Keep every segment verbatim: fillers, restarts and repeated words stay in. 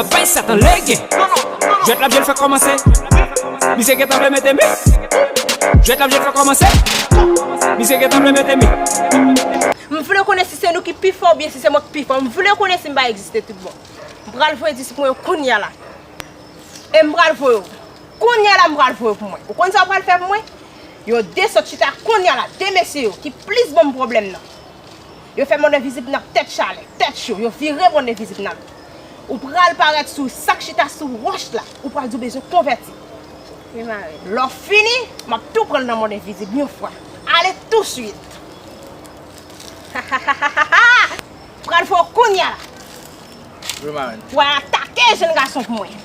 Bay sa tan lege. Jwèt la byen fè kòmanse. Misye gentan vle mete mi. Jwèt la byen fè kòmanse. Misye gentan vle mete mi. M vle konnen si se nou ki pi fò oubyen si se mwen ki pi fò. M vle konnen si m pa egziste tout bon. M pral voye disip mwen yo kounye a la. E m pral voye yo. Kounye a la m pral voye yo pou mwen. Ou konn sa w pral fè pou mwen? Yo de sot chita kounye a la, de mesye yo ki plis ban m pwoblèm nan. Yo fè mond envizib nan tèt chalè, tèt cho, yo vire mond envizib nan. Ou pral parèt sou sa k chita sou wòch la, ou pral di w bezwen konvèti. Wi, mare. Lè w fini, m ap tou pran l nan mond envizib yon fwa. Ale touswit. Pral fè w kounye a la. Wi, marenn. Pou al atake jèn gason pou mwen.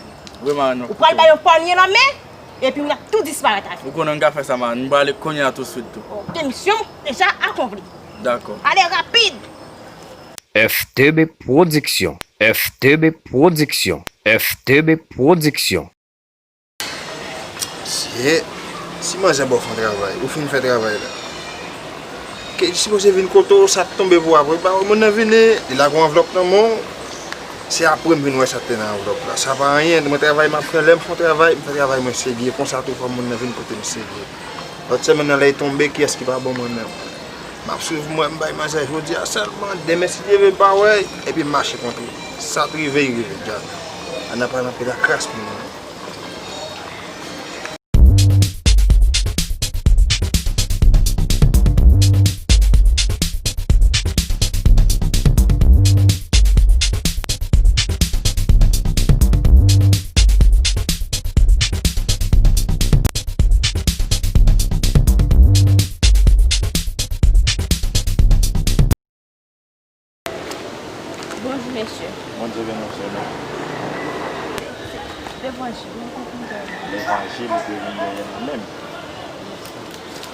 Wi, marenn. Ou pral bay yon pònye nan men, epi w ap tou disparèt avè m. Ou konnen m ka fè sa, marenn. M prale kounye a touswit tou. Ok, misyon deja akonpli. Dakò. Ale rapid! F T B Production. F T B Production. F T B Production. Shit. Si manzè ba w fè yon travay, ou fin fè travay la. Ke li sipoze vin kote w, sa t tonbe pou w apre. Ba moun nan vini, li lage yon anvlòp nan men w. Se apre m vin wè sa k te nan anvlòp la. Sa pa anyen, mwen travay m ap fè. Lè m fè yon travay, m fè travay mwen serye. Konsa tou fò moun nan vin kote m serye. Lòt semèn nan lè l tonbe, kiyès ki pa bon mwen menm? M ap swiv mwen, m bay manzè jodi a sèlman. Demen si Dye vle m pa wè l, epi m mache kontre l. Sa t rive, li rive, djad. Ann aprann anpil ak kras moun nan. Bonjou, mesye. Bondye beni w, sè mwen. Levanjil, mwen konprann dèyè mwen. Levanjil, ou te vin dèyè nan men m.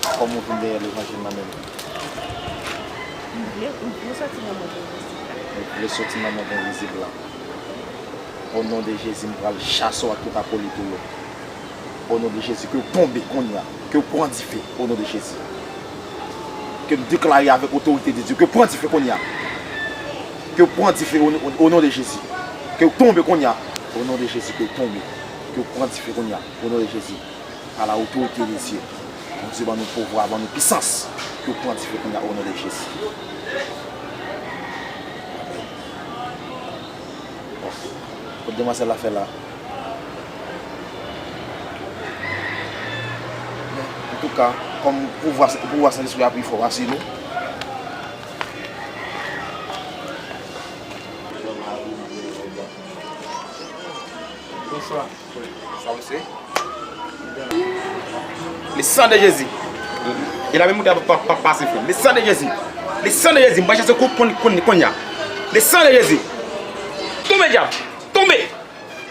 Kòman w vin dèyè levanjil nan men m? M vle, m vle soti nan mond envizib la. Ou vle soti nan mond envizib la. O non de Jezi, m pral chase w ak tout akolit ou yo. O non de Jezi, ke w tonbe kounye a. Ke w pran dife, o non de Jezi. Ke m deklare avèk otorite de Dye, ke w pran dife kounye a. Ke w pran dife, o, o, o non de Jezi. Ke w tonbe kounye a. O non de Jezi, ke w tonbe. Ke w pran dife kounye a, o non de Jezi. Pa la otorite de Dye. Bondye ban nou pouvwa, ban nou pisans. Ke w pran dife kounye a, o non de Jezi. Bon. Kot demwazèl la fè la? Men, antouka, kòm pouvwa, pouvwa Sentespri a pi fò pase nou. Bonswa. Sa w se? Le sang de Jésus. E la menm ou ta pa, pa, pa pase frè. Le sang de Jésus. Le sang de Jésus. M pral chase kou konn, konn, konnya. Le sang de Jésus. Tonbe dyab. Tonbe.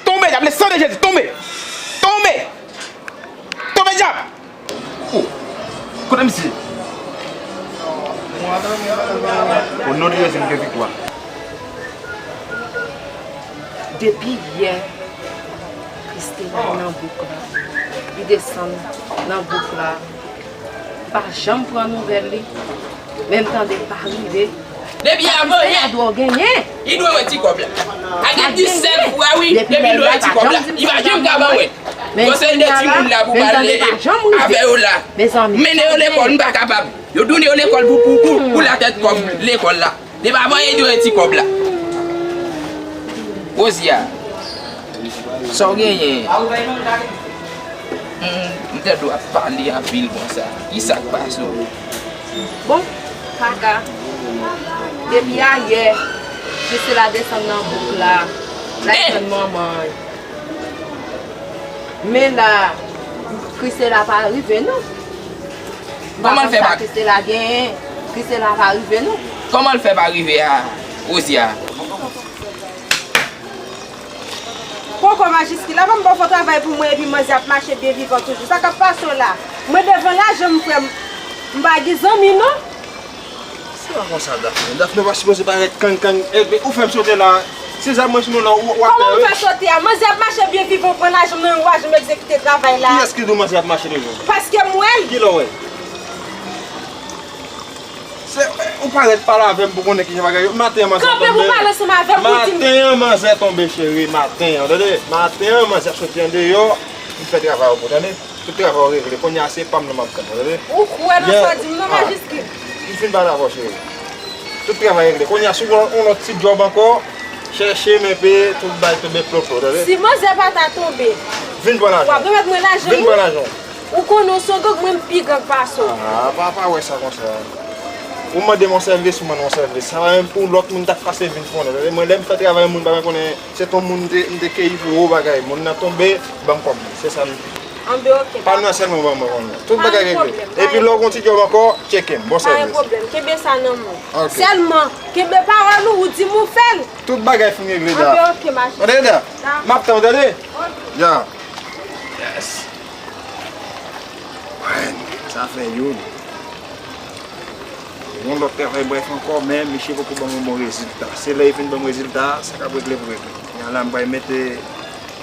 Tonbe dyab. Le sang de Jésus. Tonbe. Tonbe. Tonbe dyab. Oh. Kote misye? O non de Jezi, m gen viktwa. Depi yè, Christela nan bouk la. Li desann nan bouk la. M pa janm pran nouvèl li. Men m tande l pa rive. Depi avan yè, li dwe wè ti kòb la. A gen disèt fwa wi, depi l wè ti kòb la, li pa janm ka ban mwen. Bon, se de timoun la pou pale avè yo la. Mennen yo lekòl, m pa kapab. Yo tounen yo lekòl pou, pou, pou, pou latèt kòb lekòl la. Depi avan yè, li dwe wè ti kòb la. Rosia. Sa w genyen? Hmm, m tande w ap pale anpil konsa. Kisa k pase w? Bon, kaka. Depi ayè, Christela desann nan bouk la. L al jwenn manman l. Men la, Christela pa rive non. Kòman l fè pa? Christela genyen. Christela pa rive non. Kòman l fè pa rive a, Rosia? Poko majiskil la, pa m ba w fè travay pou mwen epi manzè ap mache byen vivan toujou. Sa k ap pase w la? Mwen devan lajan m, frè m, m pa gen zanmi non. Se pa konsa, Dafne. Dafne pa sipoze parèt kang kang. Epi ou fè m sote la. Se zam mwen sou mwen la, w ap fè. Kòman w fè sote a? Manzè ap mache byen vivan, w pran lajan m nan men w, w pa janm egzekite travay la. Kiyès ki di w manzè ap mache toujou? Paske m wè l. Kilè w wè? Se, ou parèt pale avè m pou konnen kijan bagay yo. Maten an, manzè tonbe. Kanpe pou pale ansanm avè m pou di m. Maten an, manzè tonbe, cheri. Maten an, tande. Maten an, manzè soti andeyò. M fè travay ou pou tande. Tout travay ou regle. Kounye a, se pa m nan m ap tann, tande. Ou kwè nan sa w di m nan, majiskil? M fin pale avè w, cheri. Tout travay regle. Kounye a, si w gen yon lòt ti djòb ankò, chèche m enpe, tout bay tonbe ploplo, tande. Si manzè pa ta tonbe, vin pran lajan. W ap remèt mwen lajan m wi. Vin pran lajan w. Ou konnen w se yon gang, mwen m pi gang pase w. Ah, pa, pa wè sa konsa. Ou mande m yon sèvis, ou mande m yon sèvis. Sa pa menm pou lòt moun t ap pase vin konnen. Mwen, lè m fè travay moun, pa mwen konnen, se t on moun m te, m te keyi pou ou, bagay. Moun nan tonbe, ban m kòb li. Se sa m di. Anben, oke. Pa nan sèlman ban mwen konnen. Tout bagay regle. Epi lè w gen yon ti djòb ankò, tcheke m. Bon sèvis. Pa gen pwoblèm. Kenbe sa nan men w. Oke. Sèlman, kenbe pawòl ou, ou di m ou fè l. Tout bagay fin regle la. Anben, oke, mache. Tande, Eda? M ap tann, tande? Oke. Ya. Yes. Sa fè youn. Yon lòt travay m pral fè ankò, men misye poko ban m yon bon rezilta. Se lè li fin ban m rezilta, sa k ap regle pou regle. Kounye a la, m pral mete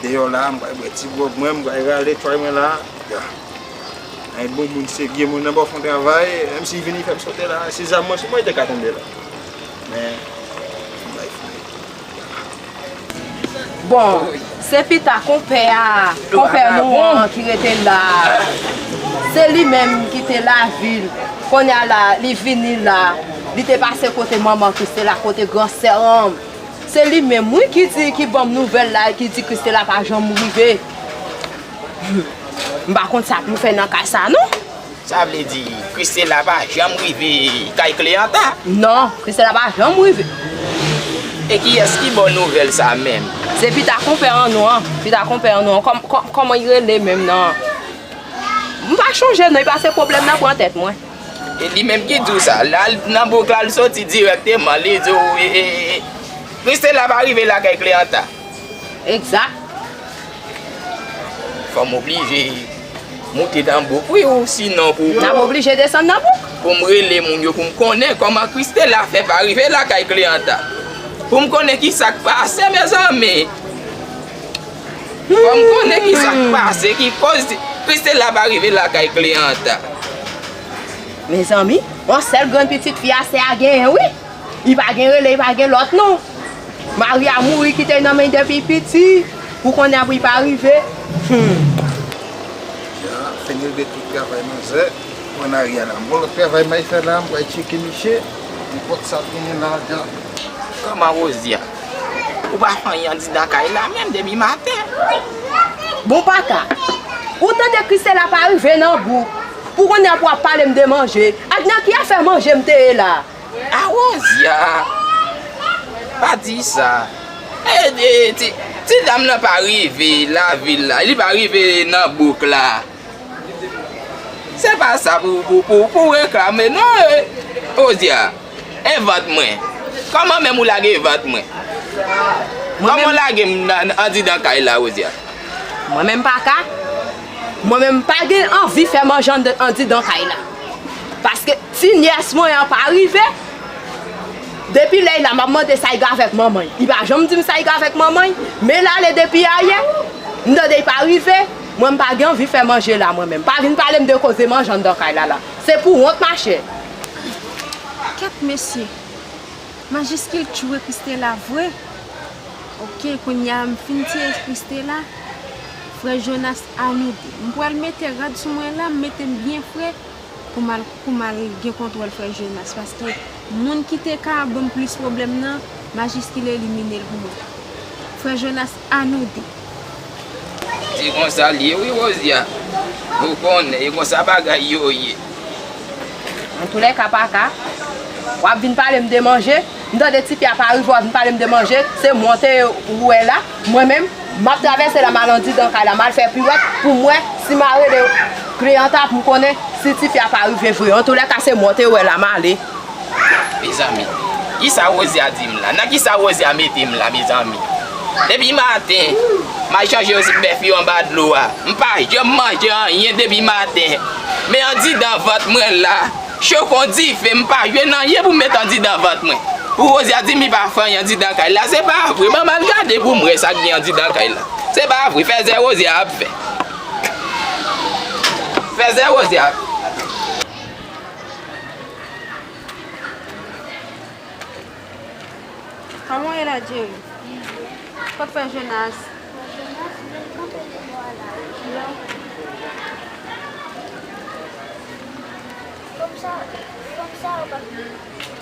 deyò la, m pral bwè ti gwòg mwen, m pral rale tray mwen la. Ya. Ay bon moun serye, moun nan ba w fè yon travay, menm si li vini fè m sote la, si zam mwen sou mwen, li te ka tonbe la. Men, m bay fè. Bon, se pita konpè a, konpè nou an ki rete la. Se li menm ki te lavil. Kounye a la, li vini la. Li te pase kote manman Christela, kote gran sè an. Se li menm, wi, ki di, ki ban m nouvèl la, ki di Christela pa janm rive. M pa konn sa pou m fè nan kay sa, non. Sa vle di, Christela pa janm rive kay Cleanta? Non, Christela pa janm rive. E kiyès ki ba w nouvèl sa menm? Se pita konpè an nou an, pita konpè an nou an. Kòm, kòm, kòman l rele menm nan? M pa chonje non, e pa se pwoblèm nan pran tèt mwen. E li menm ki di w sa, la nan bouk la, l soti dirèkteman, li di w, e, e, e, Christela pa rive lakay Cleanta. Egzak. Fò m oblije moute nan bouk, wi, ou sinon pou. N ap oblije desann nan bouk. Pou m rele moun yo, pou m konnen kòman Christela fè pa rive lakay Cleanta. Pou m konnen ki sa k pase, mezanmi. Fò m konnen ki sa k pase, ki koz Christela pa rive lakay Cleanta. Mezanmi, yon sèl grenn pitit fi a sè a genyen, wi. Li pa gen rele, li pa gen lòt non. Mari a mouri kite l nan men l depi l piti. Pou kounye a pou l pa rive. Hmm. Jan, fin regle tout travay manzè. Mwen nan ri a la. Bon, lòt travay m al fè la, m pral tcheke misye. Nenpòt sa l genyen la, Jan. Kòman Rosia? Ou pa fè anyen anndidan kay la menm depi maten. Bon paka, ou tande Christela pa rive nan bouk. Pou kounye a pou w ap pale m de manje. Ak nan ki afè manje m te ye la? A Rosia, pa di sa. E, e, ti, ti dam nan pa rive lavil la, li pa rive nan bouk la. Se pa sa pou, pou, pou, pou reklame non, e, Rosia. E vant mwen. Kòman menm ou lage vant mwen? Kòman w lage m nan, nan, anndidan kay la, Rosia? Mwen menm pa ka. Mwen menm pa gen anvi fè manje anndan, anndidan kay la. Paske ti nyès mwen an pa rive. Depi lè l la, m ap mande sa l gen avèk manman l. Li pa janm di m sa l gen avèk manman l. Men l ale depi ayè. M tande l pa rive. Mwen m pa gen anvi fè manje la mwen menm. Pa vin pale m de koze manje anndan kay la la. Se pou wont, machè. Kèt mesye. Majiskil tchwe Christela vre. Oke, kounye a m fin tiye Christela. Frè Jonas, a nou de. M pral mete rad sou mwen la, m mete m byen fre pou m al, pou m al gen kontwòl frè Jonas, paske moun ki te ka ban m plis pwoblèm nan, majiskil elimine l pou mwen. Frè Jonas, a nou de. Se konsa l ye wi, Rosia. Ou konnen, e konsa bagay yo ye. Antoulèka, paka, w ap vin pale m de manje. M tande tifi a pa rive, w ap vin pale m de manje. Se monte ou wè la. Mwen menm, m ap travèse la, m al anndidan kay la, m al fè piwèt pou m wè si m a rele Cleanta pou m konnen si tifi a pa rive vre. Antoulèka, se monte ou wè la, m ale. Mezanmi, kisa Rosia di m la? Nan kisa Rosia mete m la, mezanmi? Depi maten, m al chanje bèf yo anba dlo a. M pa janm manje anyen depi maten. Men anndidan vant mwen la, cho kon dife, m pa jwenn anyen pou m met anndidan vant mwen. Pou Rosia di m li pa fè anyen anndidan kay la, se pa vre. Ban m al gade pou m wè sa k gen anndidan kay la. Se pa vre, fèzè Rosia ap fè. Fèzè Rosia ap fè. Kòman w ye la, Jerry? Kot frè Jonas? Frè Jonas, li kanpe nan bò a la. Fanm sa, fanm sa yo pa,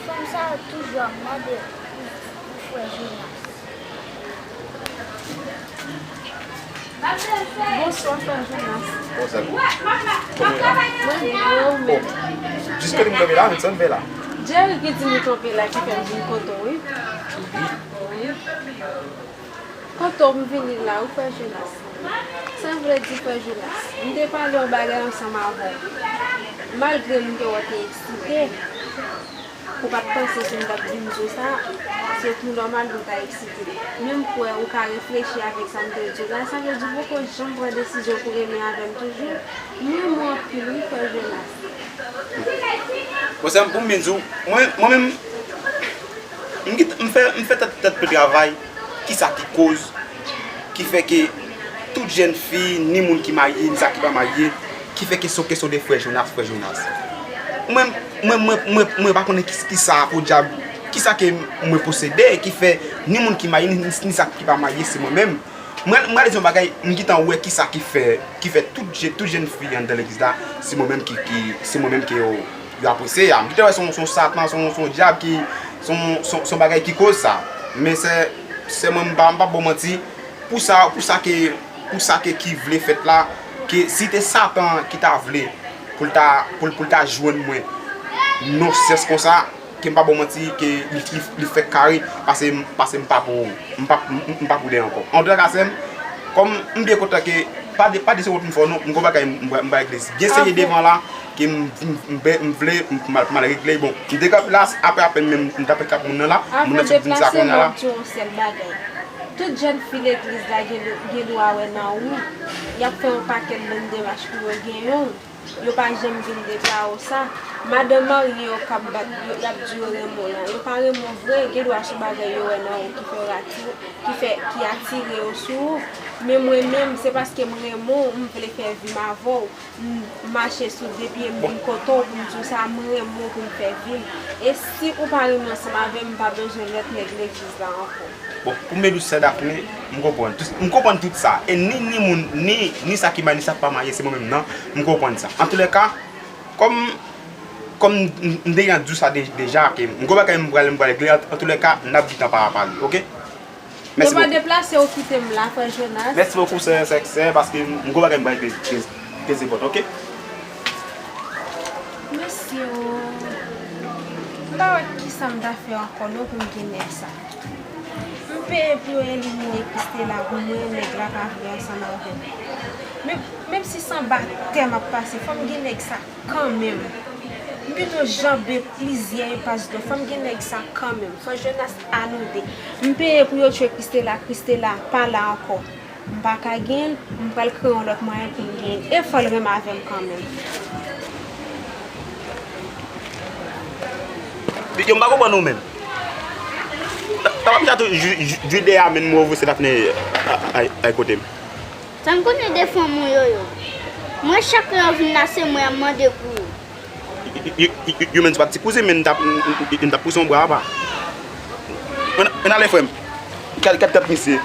fanm sa yo toujou ap mande pou, pou frè Jonas. Bonswa, frè Jonas. Bonswa. Kòman w ye la? Mwen byen, ou menm? Bon, jis kote m kanpe la, men sa m fè la. Jerry ki di m ou kanpe la, ki fè m vin kote w, wi. Wi. Wi. Kote w m vini la, wi, frè Jonas. Sa vle di, frè Jonas, m te pale yon bagay ansanm avè w. Malgre m te wè w te eksite, ou pa t panse si m t ap vin di w sa, se tou nòmal pou w ta eksite. Men m kwè ou ka reflechi avèk sa m te di w la, sa vle di ou poko janm pran desizyon pou renmen avè m toujou. M renmen w anpil, wi, frè Jonas. Bon, sè m, pou m byen di w, mwen, mwen menm, m kit-, m fè, m fè tèt, tèt mwen travay, kisa ki koz, ki fè ke tout jèn fi, ni moun ki marye, ni sa ki pa marye, ki fè kesyon, kesyon de frè Jonas, frè Jonas. Mwen, mwen, mwen, mwen, mwen pa konnen ki, kisa, podyab, kisa ke mwen posede, ki fè ni moun ki marye, ni, ni, ni sa ki pa marye, se mwen menm. Mwen, mwen ale di yon bagay, m gentan wè kisa ki fè, ki fè tout je-, tout jèn fi anndan legliz la, se mwen menm ki, ki, se mwen menm ke yo, yo apresye a. M gentan wè se yon, se yon satan, se yon, se yon dyab ki, se yon, se yon, se yon bagay ki koz sa. Men sè, sè mwen, m pa, m p ap ba w manti, pou sa, pou sa ke, pou sa ke ki vle fèt la, ke si te satan ki ta vle pou l ta, pou l, pou l ta jwenn mwen, non, sès konsa, ke m pa ba w manti, ke li, li, li fèk kare, pase, pase m pa pou, m pa, m, m, m pa pou de ankò. Antouka, sè m, kòm m byen kontan ke, pa de, pa de se wont m fè w non, m gon bagay m, m, m pral regle byen serye devan la, ke m, m, m, m vle, m, m al, m al regle. Bon, m te kanpe la, apre apèn menm, m t ap fè kap moun nan la, moun nan sot di m sa kounye a la. Tout jèn fi legliz la gen, gen dwa wè nan ou, y ap fè yon pakèt bann demach pou yo genyen w. Yo pa janm vin deklare w sa. Madanm marye yo k ap bat, yo, y ap di yo renmen w lan. Yo pa renmen w vre, gen dwa se yon bagay yo wè nan ou ki fè yo atire, ki fè, ki atire yo sou ou. Men mwen menm, se paske m renmen w, m vle fè vi m avè w. M mache sou de pye m vin kote w pou m di w sa, m renmen w pou m fè vi m. E si ou pa renmen ansanm avè m, m pa bezwen lòt nèg legliz la ankò. Bon, pou m byen di w, sè Daphné, m konprann. Tout, m konprann tout sa. E ni, ni moun, ni, ni sa ki marye, ni sa k pa marye, se mwen menm nan. M konprann sa. Antoulèka, kòm, kòm m, m deja di w sa de-, deja, ke m gon bagay m pral, m pral regle, an, antoulèka, n ap gentan pa, pale, oke? Mèsi bokou. Deplase w kite m la, frè Jonas. Mèsi bokou, sè, sè, sè, paske m gon bagay m pral regle, ke, ke se pòt, oke? Mesye o, m pa wè kisa m ta fè ankò non pou m gen nèg sa. M peye pou yo elimine Christela pou mwen, nèg la pa vle ansanm avè m. Men, menm si se anba tè m ap pase, fò m gen nèg sa kanmenm. M pito janbe plizyè epas dlo, fò m gen nèg sa kanmenm. Frè Jonas, a nou de. M peye pou yo tchwe Christela, Christela pa la ankò. M pa ka gen l, m pral kreye yon lòt mwayen pou m gen l. E fò l renmen avè m kanmenm. Yo, m pa konprann ou menm. Ta, ta pa pita tou, ju-, ju-, Judea menm mwen voye se Daphné ay, ay, ay kote m. Sa m konnen de fanm ou yo yo. Mwen chak lè yo vin la se mwen y ap mande pou yo. Yo, yo, yo, yo menm se pa ti kouzen, men m t ap, m, m, m, m t ap pouse yon bra apa. Ann, ann ale, frè m. Gad, gad tèt misye.